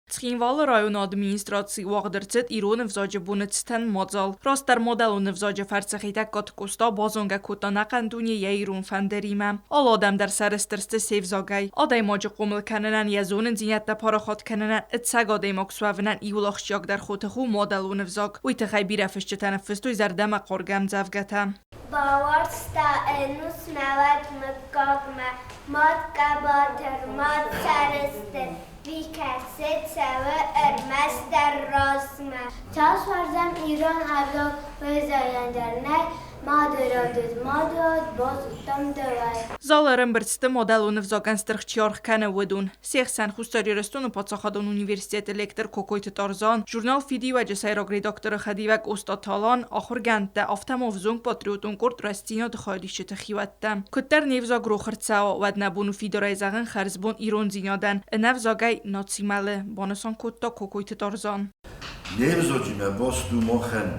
Цхинвалы районы администрацийы уагъд ӕрцыд ирон ӕвзаджы боны цытӕн мадзал. Растдӕр мадӕлон ӕвзаджы фӕрцы Хетӕгкаты Къоста базонгӕ кодта ӕнӕхъӕн дуне йӕ ирон фӕндыримӕ. Алы адӕм дӕр сӕрыстыр сты се взагӕй. Адӕймаджы хъомыл кӕнынӕн, йӕ зонындзинӕдтӕ парахат кӕнынӕн, ӕцӕг адӕймаг суӕвынӕн иууыл ахсджиагдӕр хотых у мадӕлон ӕвзаг. Уый тыххӕй бирӕ фысджытӕ ныффыстой зӕрдӕмӕхъаргӕ ӕмдзӕвгӕтӕ. Бауарзта ӕнусмӕ уӕд мыггагмӕ, Мад хъӕбатыр, мад сӕрыстыр, Уый кӕцы цӕуы ӕрмӕстдӕр размӕ. Цас уарзӕм ирон ӕвзаг, уый зӕгъӕн дӕр нӕй, Мады рӕвдыд, мады ад базыдтам дӕуӕй. Залы ӕрӕмбырд сты мадӕлон ӕвзагӕн стыр чи аргъ кӕны, уыдон. Се хсӕн Хуссар Ирыстоны паддзахадон университеты лектор Кокойты Тарзан, журнал «Фидиуӕджы» сӕйраг редакторы хӕдивӕг Оста Талан, ахуыргӕндтӕ, афтӕ ма ӕвзонг патриотон къорд «Рӕстдзинад-ы» хайадисджыты хиуӕттӕ. Куыддӕр не взаг рох ӕрцӕуа, уӕд нӕ бон у фидарӕй зӕгъын хӕрзбон ирондзинадӕн, ӕнӕ взагӕй наци мӕлы, банысан кодта Кокойты Тарзан. Не взаджимӕ баст у махӕн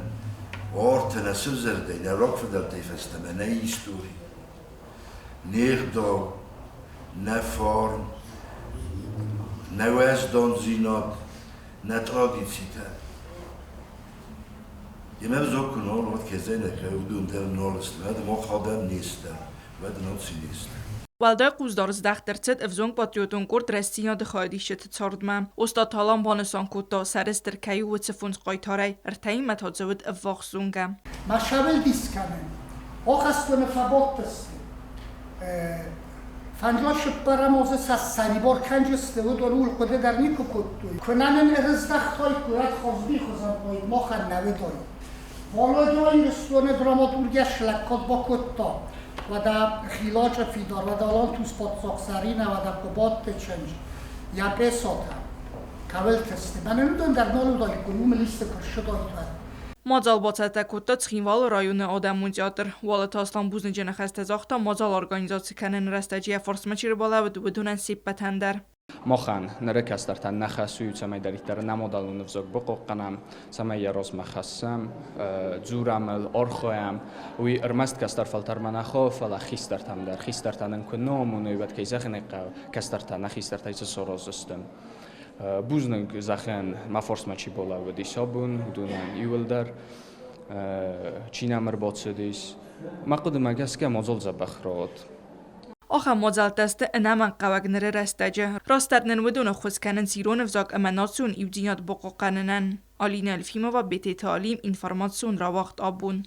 артӕ нӕ сывзӕрдӕй, нӕ рагфыдӕлтӕй фӕстӕмӕ нӕ истори, не гъдау, нӕ фарн, нӕ уӕздандзинад, нӕ традицитӕ. Емӕ взаг куы нал, уӕд кӕцӕй уыдон дӕр нал сты, уӕд мах адӕм не стӕм, уӕд наци не стӕм. Уӕлдай хъусдард здӕхт ӕрцыд ӕвзонг патриотон къорд Рӕстдзинад-ы хайадисджыты цардмӕ. Оста Талан банысан кодта, сӕрыстыр кӕй у уыцы фондз хъайтарӕй, ӕртӕимӕ та дзы уыд ӕввахс зонгӕ. Ма сӕбӕл дис кӕнӕн. Охӕстдоны фӕбадтысты. Фӕнджос цыппӕрӕм азы сӕ ссӕрибар кӕнджысты, уыдон ууыл хъуыды дӕр никуы кодтой. Куы нӕ нын ӕрыздӕхтой, куы уӕд Хазби хуызӕн хъуыд махӕн нӕ уыдон. Володя Ирыстоны драматургийӕ слӕггад бакодта. Уӕдӕ Хилачъы фидар, уӕдӕ Алантус паддзах Зӕринӕ, уӕдӕ Хъуыбадты чындз, йӕ пъесатӕ кӕуылты сты. Мӕнӕн уыдон дӕр нал уыдаиккой, уым ыл исты куы ссыдаид, уӕд. Мадзал бацӕттӕ кодта Цхинвалы районы адӕмон театр. Уалыты Аслан бузныджы ныхӕстӕ загъта мадзал организаци кӕныны рӕстӕджы йӕ фарсмӕ чи рбалӕууыд, уыдонӕн се ппӕтӕн дӕр. Махӕн, ныры кӕстӕртӕн нӕ хӕс у, цӕмӕйдӕриддӕр нӕ мадӕлон ӕвзаг бахъахъхъӕнӕм, цӕмӕй йӕ размӕ хӕссӕм, дзурӕм ыл, архайӕм. Уый ӕрмӕст кӕстӕр фӕлтӕрмӕ нӕ хауы, фӕлӕ хистӕртӕм дӕр. Хистӕртӕ нын куы нӕ амоной, уӕд, кӕй зӕгъын ӕй хъӕуы, кӕстӕртӕ нӕ хистӕртӕй цы сараздзысты. Бузныг зӕгъӕн, мӕ фарсмӕ чи балӕууыдис абон, уыдонӕн иууылдӕр, чи нӕм ӕрбацыдис. Мӕ хъуыдымӕ гӕсгӕ мадзал дзӕбӕх рауад. Ахӕм мадзӕлттӕ сты ӕнӕмӕнгхъӕуӕг ныры рӕстӕджы. Растдӕр нын уыдон ӕххуыс кӕнынц ирон ӕвзаг ӕмӕ национ иудзинад бахъахъхъӕнынӕн. Алина Елфимова, Бететы Алим, информацион рауагъд абон.